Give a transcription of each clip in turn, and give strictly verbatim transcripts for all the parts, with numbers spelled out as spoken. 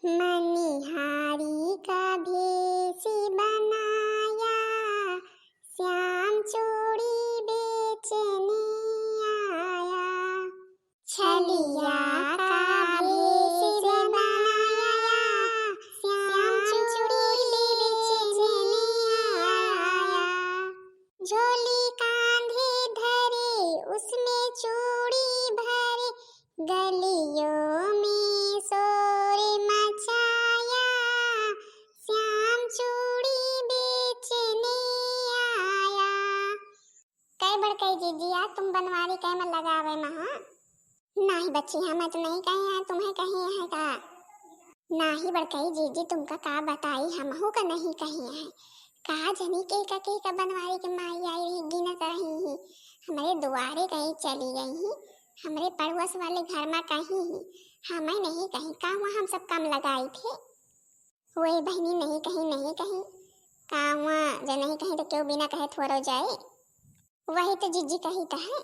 मनिहारी का भेष बनाया, श्याम चूड़ी बेचने आया। छलिया का भेष बनाया, श्याम चूड़ी बेचने आया। झोली कांधे धरे, उसमें चूड़ी भरे, गलियों में शोर मचाया, श्याम चूड़ी बेचने आया। कई बड़कई जिज्जी, आज तुम बनवारी कई में लगावे महा? नाही बच्ची, हम तो नहीं कहे हैं, तुम्हें कहे हैं का? नाही बड़कई जिज्जी, तुमका का बताई, हमहू का नहीं कहे हैं। का जनी के का, के का बनवारी के माई आई रही, गिनत रही ही, हमरे दुआरे कहीं चली गई ही, हमरे पड़ोस वाले घर में कहीं ही, हमें नहीं कहीं, का हुआ हम सब कम लगाई थे? वही बहिनी, नहीं कहीं, नहीं कहीं, का हुआ जे नहीं कहीं तो क्यों बिना कहे थोरो जाए? वही तो जिज्जी कही तो है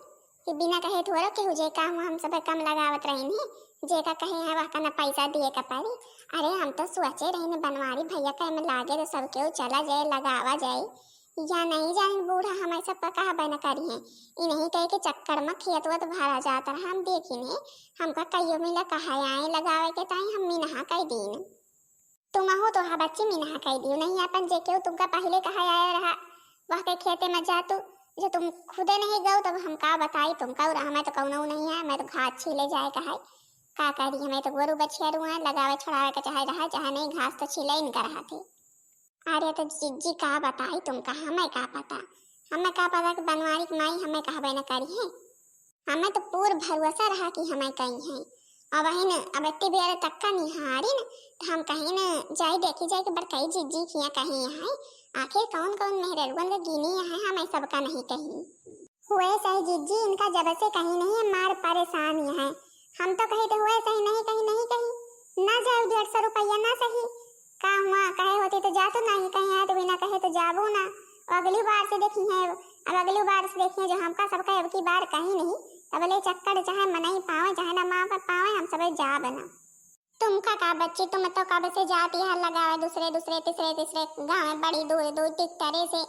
कि बिना कहे थोरो केहू जे, का हुआ हम सब कम लगावत रही नहीं, जे का कहे हैं वह का न पैसा दिए का पड़ी। अरे हम तो सोचे रही न बनवारी भैया का में लागे तो सब केहू चला जाए, लगावा जाए, या नहीं जाने बूढ़ा हमारे सब का कहबे न करी हैं। इन्हीं कहे के चक्कर में खेत वत भरा जात रहा, हम देखी नहीं, हमका कहियो मिला कहा आए लगावे के ताई हम मिनहा कई दीन। तुमहू तो हा बच्ची मिनहा कई दियो, नहीं अपन जे केहू तुमका पहिले कहा आया रहा, वह के खेते में जा तू, जो तुम खुदे नहीं गऊ तब हम का बताई तुमका, और हमें तो कौनो नहीं है, मैं तो घास छीले जाए का है, का करी, हमें तो गोरू बछिया रुआ लगावे छोड़ावे के चाहे रहा, चाहे नहीं घास तो छीले इनका रहा थे। अरे तो जिज्जी का बताई तुमका, हमें का पता, हमें का पता कि बनवारी के माई हमें कहबे न करी है। हमें तो पूर भरोसा रहा कि हमें कही है। अब है न, अब एत्ती बेर तक का निहारी न, तो हम कहे न, जाई देखी जाए कि बड़कई जिज्जी किया कही है, आखिर कौन कौन मेहररुअन के गिनी है, हमें सबका नहीं कही। हुए सही जिज्जी, इनका जब से कही नहीं है, मार परेशान ही है। हम तो कही तो हुए सही, नहीं कही, नहीं कही, ना जाए डेढ़ सौ रुपया ना सही। का हुआ, कहे होती तो जातू नहीं, कहीं आए तो बिना कहे तो जाबू ना। और अगली बार से देखी है, अब अगली बार से देखी है जो हमका सबका अब की बार कहीं नहीं, तब ले चक्कर चाहे मनई पावे, चाहे ना माँ पर पावे, हम सब जाब ना। तुमका का बच्ची, तुम तो कब से जाती है लगावे दूसरे, दूसरे, तीसरे, तीसरे गाँव में, बड़ी दूर, दूर टिकटरे से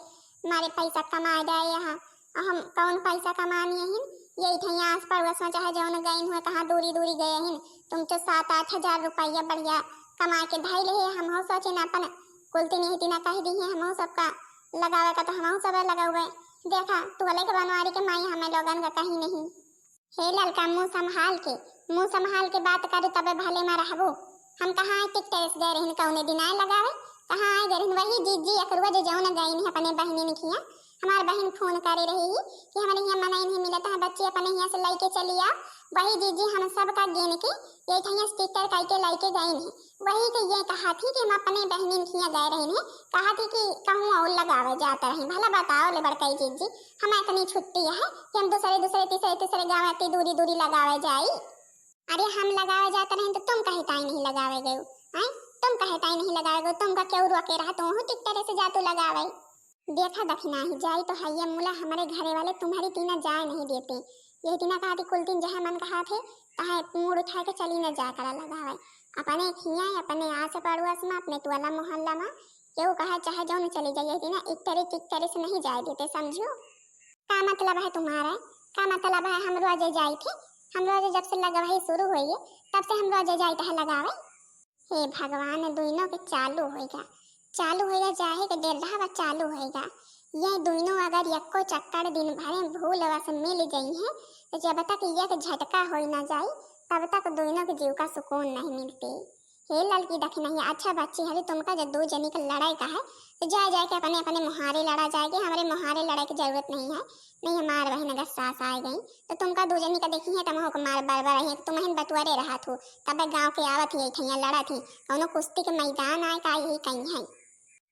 मारे पैसा कमाए जाए यहाँ। और हम कौन पैसा कमानी है हिन? यही थे यहाँ आस पड़ोस में चाहे जौन गइन हुए, कहाँ दूरी, दूरी गए हिन। तुम तो सात आठ हजार रुपया बढ़िया कमा के धई ले है। हम हो सोचे ना अपन कुलती नहीं तीना कह दी है, हम हो सबका लगावे का तो हम सब लगावे। देखा, तू बोले के बनवारी के माई हमें लोगन का कहीं नहीं। हे ललका, मुँह संभाल के, मुँह संभाल के बात करू तबे भले में रहबू। हम कहाँ आए टिकटरे से गए रहिन कौने दिन आए लगावे, कहाँ आए गए रहिन? वही जिज्जी अकरुआ जो जौन गई नहीं अपने बहिनी ने किया। हमार बहिन फोन करे रही ही कि हमरे हियाँ मनई नहीं मिलत है, बच्ची अपने हियाँ से लइके चली आओ। वही जिज्जी हम सब का गिन के ये ठैया टिकटरे कई के लइके गई नहीं। वही के ये कहा थी कि हम अपने बहिनी के हियाँ गए रही नहीं, कहा थी कि कहूँ और लगावे जात रही। भला बताओ ले बड़कई जिज्जी, हमें इतनी छुट्टी है कि हम दूसरे, दूसरे, तीसरे, तीसरे गाँव इतनी दूरी, दूरी लगावे जाई? अरे हम लगावे जात रहे तो तुम कहे ताई नहीं लगावे गयो? हैं? तुम कहे ताई नहीं लगावे गयो? तुमका क्यों रोके रहा? तुम हो टिकटरे से जातू लगावे। देखा दखिना ही जाई तो हइये मुला, हमारे घरे वाले तुम्हारी तीना जाए नहीं देते। यही तीना कहा थी कुल दिन जहाँ मन कहा थे, तहाँ मूड़ उठा के चली न जा करा लगावे। अपने खिया, अपने आस पड़ोस में, अपने टोला मोहल्ला में, केहू कहा चाहे जौन चली जाए, यही तीना एक तरे, एक तरे से नहीं जाए देते, समझो? का मतलब है तुम्हारा? का मतलब है हम रोजे जाई थे? हम रोजे जब से लगवाई शुरू हुई है, तब से हम रोजे जाई थे लगावे। हे भगवान, दुइनों के चालू होइगा, चालू होइगा, जाहे के डेढ़ा बा चालू होइगा। ये दुइनों अगर यक्को चक्कर दिन भरे भूल वस मिल जइहें, तो जब तक एक झटका होई ना जाई, तब तक दुइनों के जीव का सुकून नहीं मिलते। हे ललकी दखिनहिया, अच्छा बच्ची हरी, तुमका जब दू जनी के लड़ाई का है, तो जाए जाए के अपने अपने मुहारे लड़ा जाएगी, हमरे मुहारे लड़ाई की जरूरत नहीं है। नहीं, हमार बहिन अगर सास आए गई, तो तुमका दू जनी का देखी है, तमहो के मार बरबर रही है, तुम बहिन बटुअरे रहा थू, तब गाँव के आवत ही, ठैया लड़ा थी, कौनो कुश्ती के मैदान आए का यही कहीं है।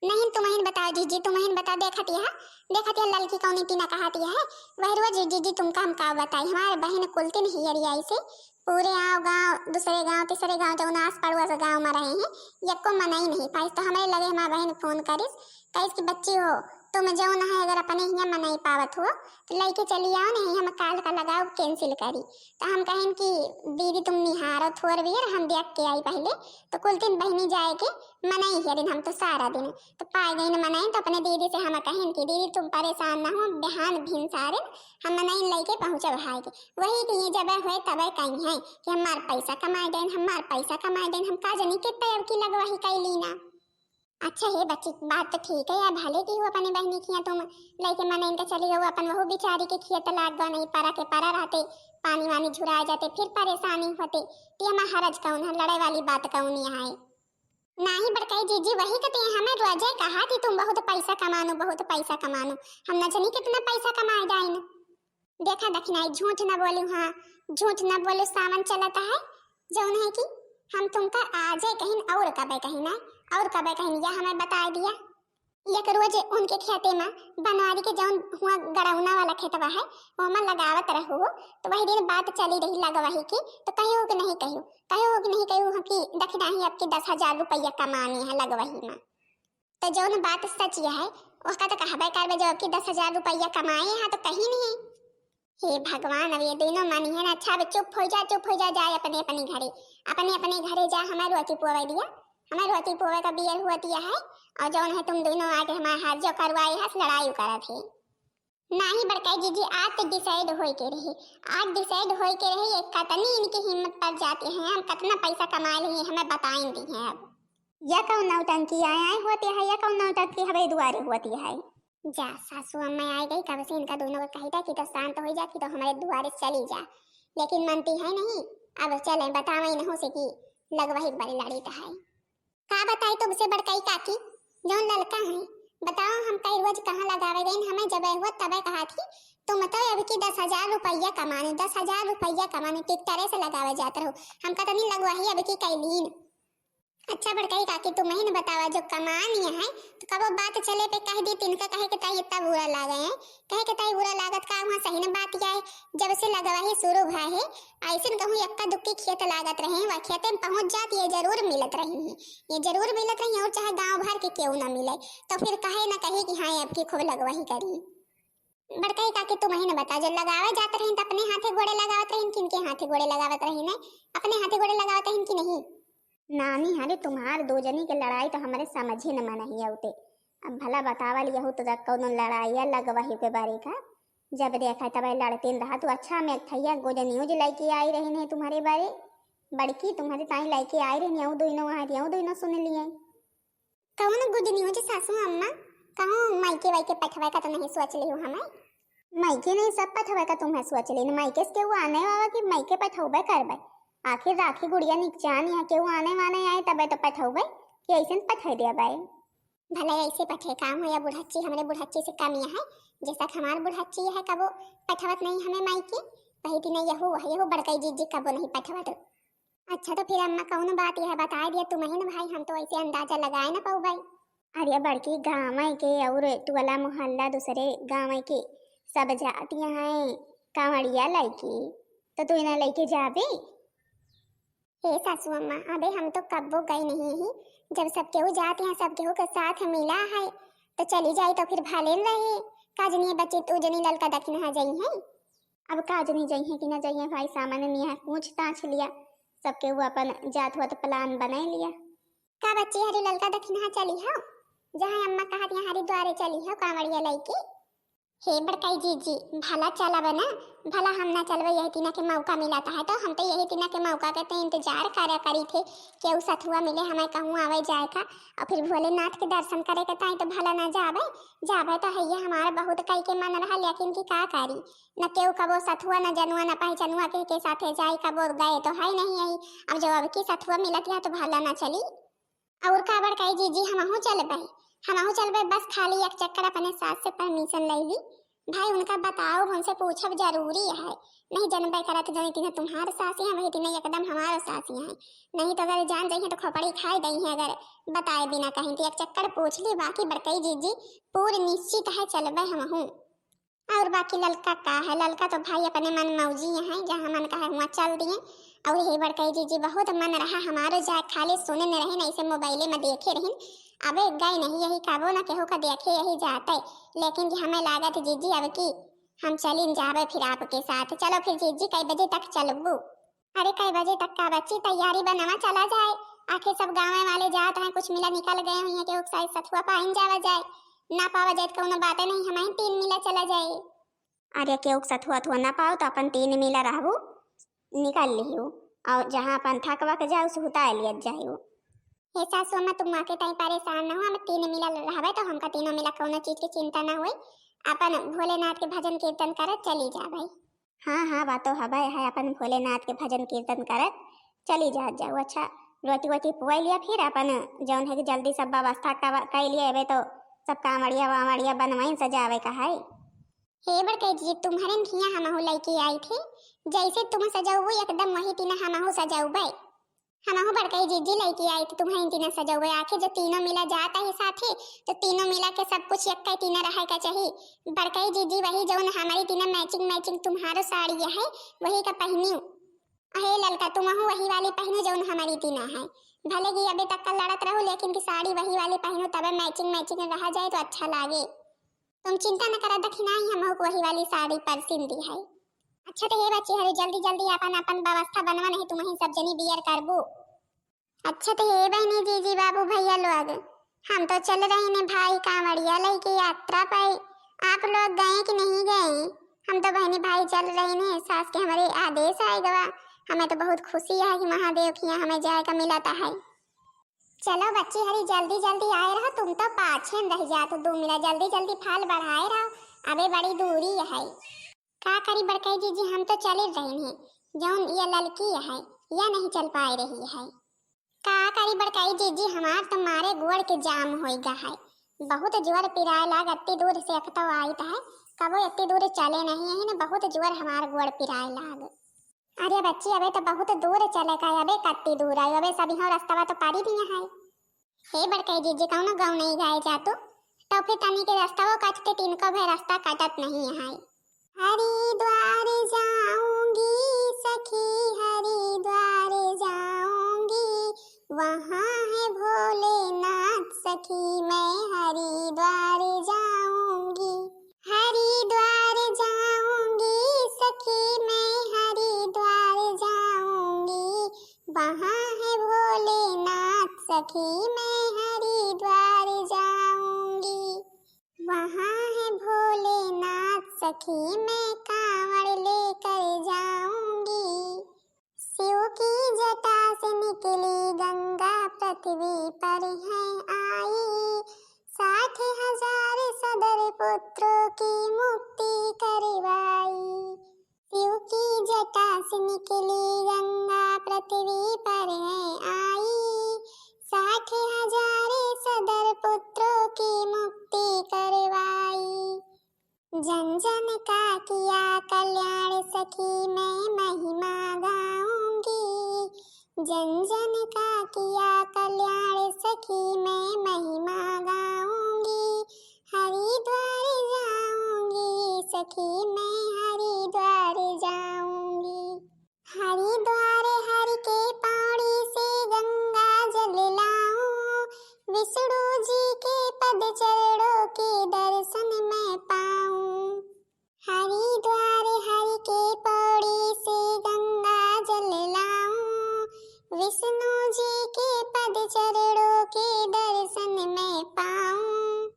नहीं, तुम बहिन बताओ जिज्जी, तुम बहिन बताओ, देखत यह, देखत यह ललकी कौनी तीना कहत यह, वह रोज जिज्जी तुमका हम का बताई, हमार बहिन कुलतिन हियरियाई से पूरे आव गाँव, दूसरे गाँव, तीसरे गाँव, जौन आस पड़ोस गाँव में रहे हैं, यक्को मनई नहीं पाइस। तो हमरे लगे हमार बहिन फोन करिस, कहिस कि बच्ची हो, तुम जौन है अगर अपने हियाँ मनई पावत हो तो लइके चली आओ, नहीं हम काल का लगाओ cancel करी। तो हम कहेन कि दीदी तुम निहारो थोर बेर, हम देख के आई पहले। तो कुल तीन बहिनी जाए के मनई हेरिन हम तो सारा दिन। तो पाए गइन मनई तो अपने दीदी से हम कहेन कि दीदी तुम परेशान ना हो, बिहान भिनसारे हम मनई लइके पहुँचब हाय के। वही के ये जब होए तब कही है कि हमार पैसा कमाए गइन, हमार पैसा कमाए गइन, हम का जनी के तैयार की लगवाही कैली ना। अच्छा हे बच्ची, बात तो ठीक है यार, भले की हो अपनी बहनी किया तुम लइके मनई इनका चली गऊ, अपन वहू बेचारी के खेत लाग गो, नहीं परा के परा रहते, पानी वानी झुरा जाते, फिर परेशानी होते। ते हमार हरज कौन है, लड़ाई वाली बात कौन है? नाही बड़काई जीजी, वही कते हमें रोजे कहा कि तुम बहुत पैसा कमानो, बहुत पैसा कमानो। हम न जानी कितना पैसा कमाए जाइन। देखा दखिनाई, झूठ न बोलू, हाँ, झूठ न बोलू, सावन चलत है, जौन है कि हम तुमका आजे कहिन और कबे कहिन है, और कबे कहिन, या हमें बताए दिया। एक रोज उनके खेते में बनवारी के जौन हुआ गड़ौना वाला खेतवा है, ओमा लगावत रहू, तो वही दिन बात चली रही लगवाही की, तो कहियो कि नहीं कहियो, कहियो कि नहीं कहियो कि दखिनाही आपकी दस हजार रुपया कमानी है लगवाही में। तो जौन बात सच है, ओका तो कहबे करबे, जब आपकी दस हजार रुपया कमाए हैं तो कहीं नहीं। हे भगवान, अब ये दोनों मानी है ना, अच्छा अब चुप हो जा, चुप हो जा, जाए अपने अपने घरे, अपने अपने घरे जा, हमें रोटी पोवे दिया, हमें रोटी पोवे का बियर हुआ दिया है। और जौन है तुम दोनों आके हमारे हाथ जो करवाए हस, लड़ाई करत है। नाही बड़काई जीजी, आज तो decide होई के रही, आज decide होई के रही, ये कतनी इनकी हिम्मत पड़ जाती है, हम कितना पैसा कमा लिए हमें बताइन दी है। अब या कौन नौटंकी आए आए होती है, या कौन नौटंकी हमारे दुआरे होती है। जा, सासू अम्मा आ गई, कब से इनका दोनों को कही था कि तो शांत हो जा, कि तो हमारे दुआरे चली जा, लेकिन मनती है नहीं। अब चले बतावे इन्हों से कि लगवाही बड़ी लड़ी तो है। का बताई तुमसे बड़काई काकी, जौन ललका है, बताओ हम कई रोज कहाँ लगावे गई, हमें जब हुआ तबे कहा थी, तुम तो अब की दस हजार रुपया कमाने, दस हजार रुपया कमाने ट्रैक्टरे से लगावे जात रहो, हम कतनी लगवाही अब की कैलीन। अच्छा बड़काई काकी, तुम ही न बतावा, जो कमान ये है, तो कबो बात चले पे कह दी, तिनका कहे के ताई इतना बुरा लागे है, कहे के ताई बुरा लागत का, वहाँ सही न बात ये है। जब से लगवाही शुरू भा है, ऐसे न कहूँ एक्का दुक्की खेत लागत रहे, वह खेते में पहुँच जात, ये जरूर मिलत रही है, ये जरूर मिलत रही, और चाहे गाँव भर के केहू ना मिले, तो फिर कहे ना कहे कि हाँ, आपकी खूब लगवाही करी। बड़काई काकी, तुम ही न बता, जो लगावे जात रही, तो अपने हाथे गोड़े लगावत रही, किनके हाथे गोड़े लगावत रही ने, अपने हाथे गोड़े लगावत रही कि नहीं? नानी, हरे तुम्हार दो जनी के लड़ाई तो हमरे समझे न मन ही आउते। अब भला बतावल यहू तो तक कौनो लड़ाई या लगवही के बारे का। जब देखा तब लड़तीन रहा तू। अच्छा, हम एक ठैया good news लेके आई रही नहीं तुम्हारे बारे। बड़की तुम्हारे ताई लेके आई रही नहीं, दोनों आ रही, दोनों सुन लिए। कौन good news सासू अम्मा? कहूँ मायके वायके पठवे का तो नहीं सोच ली हूँ हमें। मायके नहीं, सब पठवे का तुम्हें सोच लेन। मायके से केहू आने वाला कि मायके पठौबे करबे। आखिर राखी गुड़िया निकचान यहाँ केहू आने वाने आए तबे तो पठौबे कि ऐसे पठे देबे। भले ऐसे पठे काम हो या बुढ़च्ची, हमरे बुढ़च्ची से कमी है, जैसा कि हमार बुढ़च्ची है कबो पठवत नहीं हमें मायके, वही दिन यहू, यहू बड़कई जीजी कबो नहीं पठवत। अच्छा तो फिर अम्मा कौन बात यह बताए दिया तुम ही न भाई, हम तो ऐसे अंदाजा लगाए न पाऊ भाई। अरे बड़की गाँव के और टोला मोहल्ला दूसरे गाँव के सब जात यहाँ कांवड़िया लैके, तो तू इन्हें लैके जाबे? हे सासू अम्मा, अबे हम तो कब्बो गई नहीं ही, जब सब केहू जात यहाँ सब केहू के साथ मिला है तो चली जाई तो फिर भाले न रहे, का जनी बच्ची तू जनी ललका दखिनहा जाई है। अब का जनी जइहे कि न जइहे भाई, सामने निया पूछ ताछ लिया, सबके वो अपन जात हुआ तो plan बनाए लिया। का बच्ची हरी ललका दखिनहा चली हो, जहाँ अम्मा कहत यहाँ हरी द्वारे चली हो कांवड़िया लैके? हे बड़काई जीजी, भला चलब ना, भला हम ना चलबे, यही तीना के मौका मिलत है तो हम तो यही तीना के मौका के तो इंतजार करा करी थे, केहू सथुआ मिले हमें कहूँ आवे जाए का, और फिर भोलेनाथ के दर्शन करे के ताई तो भला ना जाबे, जाबे तो है ये हमारे बहुत कई के मन रहा, लेकिन की का करी, न केहू कबो सथुआ, न जनुआ, न पहचनुआ के, के साथे जाई, कबो गए तो है नहीं यही। अब जब अब की सथुआ मिलत है तो भला ना चली। और का बड़काई जीजी, हमहू चलबे, हमहू चलबे, बस खाली एक चक्कर अपने सास से permission ले ली। भाई उनका बताओ, उनसे पूछब जरूरी है। नहीं जनबे करत जौन इतने तुम्हार सासी हैं, वही इतने एकदम हमार सासी हैं। नहीं तो अगर जान जाइए तो खोपड़ी खाए गई है, अगर बताए बिना कहीं तो एक चक्कर पूछ ली। बाकी बड़काई जीजी पूरी निश्चित है चलबे हमहू। और बाकी ललका का है, ललका तो भाई अपने मन मौजी यहाँ, जहाँ मन का है हुआ चल दिए। और हे बड़काई जीजी बहुत मन रहा हमारो जाए, खाली सुने न रहे, नहीं से मोबाइले में देखे रहिन। अबे गए नहीं यही कबो न केहू का देखे यही जाते, लेकिन कि हमें लागत जीजी अब की हम चलिन जाबे फिर आपके साथ। चलो फिर जीजी, कई बजे तक चलबू? अरे कई बजे तक का बच्ची, तैयारी बनावा चला जाए, आखिर सब गाँव वाले जात हैं, कुछ मिला निकल गए हुई हैं, केहू के साथ सथुआ पाइन जावा जाए, ना पावा जाए तो कौनो बातें नहीं, हमें तीन मिला चला जाए। अरे केहू के सथुआ थुआ ना पाओ तो अपन तीन मिला रहबू, निकल लिहू, और जहाँ अपन थक वक जाओ सुहता लियत जाओ। हे सासु अम्मा, तुम आके ताई परेशान ना हो, हम तीन मिला रहबे तो हमका तीनों मिला कौनो चीज की चिंता ना होई, अपन भोलेनाथ के भजन कीर्तन करत चली जाबे। हाँ हाँ, बात तो हबे है, अपन भोलेनाथ के भजन कीर्तन करत चली जात जाओ। अच्छा, रोटी वोटी पुआ लिया, फिर अपन जौन है कि जल्दी सब व्यवस्था कर, कर लिया, एबे तो सब कांवड़िया वांवड़िया बनवाइन सजावे का है। हे बड़कई जीजी, तुम्हरे हियाँ हमहू लइके आई थी, जैसे तुम सजौबू एकदम वही तीना हमहू सजौबे। हमहू बड़कई जीजी लइके आई थी तुम्हरे तीना सजौबे। आखिर जो तीनों मिला जात है साथे, तो तीनों मिला के सब कुछ एक तीना रहे का चाही। बड़कई जीजी वही जौन हमारी तीना matching matching तुम्हारो साड़ी है, वही का पहनियो। अहे ललका, तुमहू वही वाली पहनो जौन हमारी तीना है। भले कि अबे तक का लड़त रहो, लेकिन कि साड़ी वही वाली पहनो, तबे matching matching रहा जाए तो अच्छा लागे। तुम चिंता न करा, दखिनाई हमहू को वही वाली साड़ी परसिन दी है। अच्छा तो हे बच्ची हरे, जल्दी जल्दी अपन अपन व्यवस्था बनवा, नहीं तुम वहीं सब जनी बियर करबू। अच्छा तो हे बहनी, जीजी, बाबू, भैया लोग, हम तो चल रहे ने भाई कांवड़िया लेके यात्रा पे। आप लोग गए कि नहीं गए? हम तो बहनी भाई चल रहे ने, सास के हमारे आदेश आए गवा। हमें तो बहुत खुशी है कि महादेव के यहाँ हमें जाए का मिला था है। चलो बच्ची हरी, जल्दी जल्दी आए रहो, तुम तो पाछे में रह जात हो, दो मिला जल्दी जल्दी फाल बढ़ाए रहो, अबे बड़ी दूरी है। का करी बड़कई जीजी, हम तो चले रहे हैं, जौन ये ललकी है, या नहीं चल पाए रही है। का करी बड़कई जीजी, हमार तो मारे गोड़ के जाम होई गा है, बहुत जोर पिराए लाग, अत्ती दूर से अखतौ आइत है, कबो अत्ती दूर चले नहीं है ना, बहुत जोर हमार गोड़ पिराए लाग। अरे बच्ची, अबे तो बहुत दूर चले का, अबे कत्ती दूर आयो, अबे सब यहाँ रस्तवा तो पारी दिया है। हे बड़कई जीजी, कौनो गाँव नहीं जाए जातू, तो फिर तनी के रस्तवो कटते, तिनको भे रास्ता कटत नहीं है। हरिद्वार जाऊंगी सखी, हरिद्वार जाऊंगी, वहाँ है भोलेनाथ सखी, मैं हरिद्वार जाऊंगी। हरिद्वार जाऊंगी सखी, मैं हरिद्वार जाऊंगी, वहाँ है भोलेनाथ सखी, मैं हरिद्वार जाऊंगी। वहाँ है भोलेनाथ सखी, मैं कांवड़ लेकर जाऊंगी। शिव की जटा से निकली गंगा, पृथ्वी पर है आई, साठ हजार सदर पुत्रों की मुक्ति करवाई। शिव की जटा से निकली गंगा, पृथ्वी पर है आई, साठ हजार सदर पुत्रों की मुक्ति करवाई। जन जन का किया कल्याण सखी, मैं महिमा गाऊंगी। जन जन का किया कल्याण सखी, मैं महिमा गाऊंगी। हरिद्वार जाऊंगी सखी, मैं हरिद्वार जाऊंगी। हरिद्वार हरि के पौड़ी से गंगा जल लाऊं, विष्णु जी के पद चरणों के दर्शन मैं पाऊं। हरिद्वार हरि के पौड़ी से गंगा जल लाऊं, विष्णु जी के पद चरणों के दर्शन मैं पाऊं।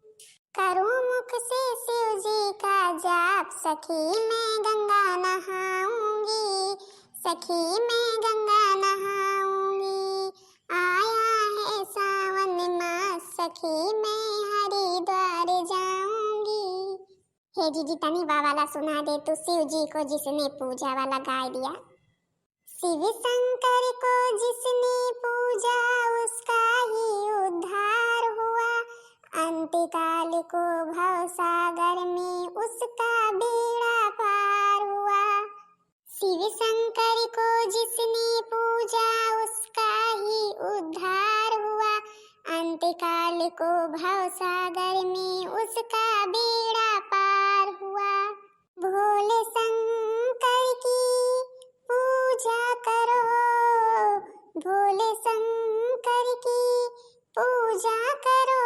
करूं मुख से शिव जी का जाप, सखी मैं गंगा नहाऊंगी, सखी मैं गंगा नहाऊंगी। आया है सावन मास, सखी मैं हरिद्वार जाऊंगी। हे जीजी, तनी वा वाला सुना दे तू, शिव जी को जिसने पूजा वाला गाय दिया। शिव शंकर को जिसने पूजा, उसका ही उद्धार हुआ, अंतकाल को भव सागर में उसका बेड़ा पार हुआ। शिव शंकर को जिसने पूजा, उसका ही उद्धार हुआ, अंतकाल को भव सागर में उसका बेड़ा पार हुआ। भोले शंकर की पूजा करो, भोले शंकर की पूजा करो।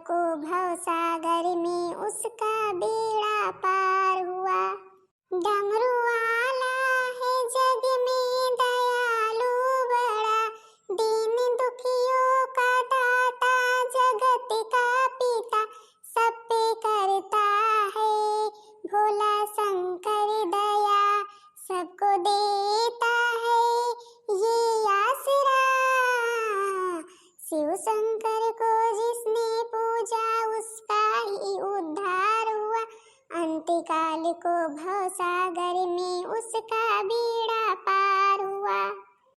सबको भव सागर में उसका बेड़ा पार हुआ। डमरू वाला है जग में दयालु बड़ा, दीन दुखियों का दाता, जगत का पिता, सब पे करता है भोला शंकर दया, सबको देता है ये आसरा। शिव शंकर को जिसने पूजा, उसका ही उद्धार हुआ। अंतकाल को भव सागर में उसका बेड़ा पार हुआ।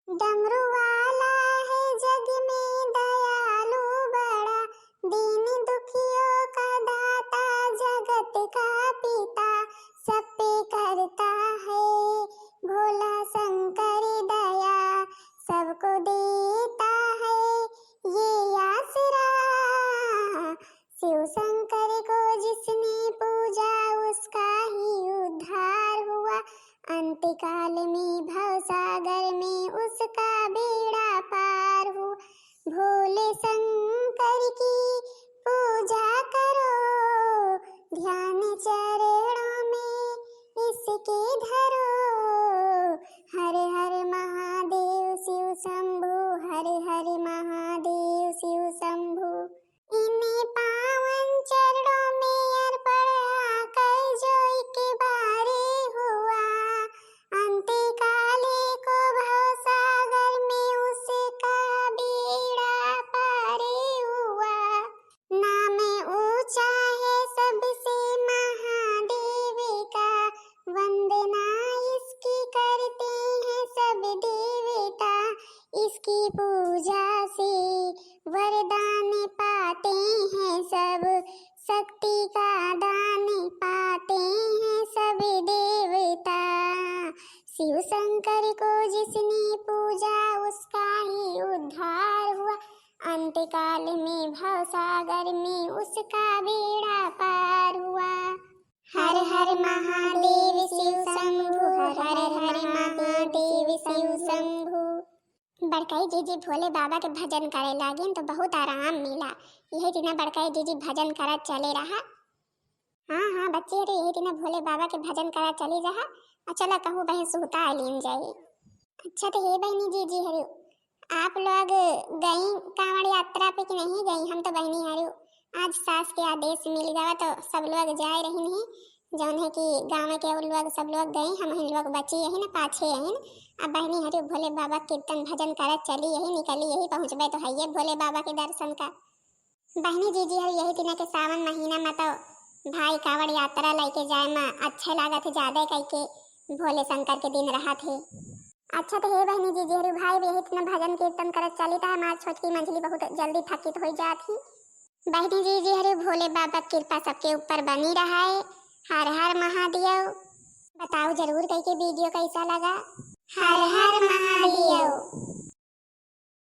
डमरू वाला है जग में दयालु बड़ा, दीन दुखियों का दाता, जगत का पिता, सब पे करता है भोला शंकर दया, सबको देता है ये आसरा। शिव शंकर को जिसने पूजा, उसका ही उद्धार हुआ। अंतकाल में भव सागर में उसका बेड़ा पार हुआ। भोले शंकर की पूजा करो, ध्यान चरणों में इसके धरो। हर हर महादेव शिव शंभु, हर हर महादेव शिव शंभु। इन्हें पावन चरणों में अर्पण आकर जो एक बार हुआ, अंतकाल को भव सागर में उसका बेड़ा पार हुआ। नाम ऊंचा है सबसे महादेव का, वंदना इसकी करते हैं सब देवता। इसकी पूजा से वरदान पाते हैं सब, शक्ति का दान पाते हैं सब देवता। शिव शंकर को जिसने पूजा, उसका ही उद्धार हुआ। अंतकाल में भव सागर में उसका बेड़ा पार हुआ। हर हर महादेव शिव शंभु, हर हर महादेव शिव शंभु। बड़कई जीजी भोले बाबा के भजन करे लागिन तो बहुत आराम मिला। यही दिना बड़कई जीजी भजन करत चले रहा। हाँ हाँ बच्ची, अरे यही दिना भोले बाबा के भजन करत चली रहा। आ चला कहूँ बहन सुहता लीन जाई। अच्छा तो हे बहनी जीजी हरु, आप लोग गई कांवड़ यात्रा पे कि नहीं गई? हम तो बहनी हरु आज सास के आदेश मिल गवा तो सब लोग जाए रही नहीं। जौन है कि गाँव के उ लोग सब लोग गई, हम ही लोग बची यही न पाछे यही न। अब बहनी हरु भोले बाबा कीर्तन भजन करत चली यही, निकली यही, पहुँचबे तो हइये भोले बाबा के दर्शन का। बहनी जीजी हरु यही दिना के सावन महीना में तो भाई कांवड़ यात्रा लइके जाए में अच्छे लागत है, ज्यादा कइके भोले शंकर के दिन रहत है। अच्छा तो हे बहनी जीजी हरु भाई भी यही दिना भजन कीर्तन करत चली तो हमार छोटकी मंझली बहुत जल्दी थकित हो जात ही। बहनी जीजी हरु भोले बाबा की कृपा सबके ऊपर बनी रहा है। हर हर महादेव। बताओ जरूर कइके वीडियो कैसा लगा। हर हर महादेव।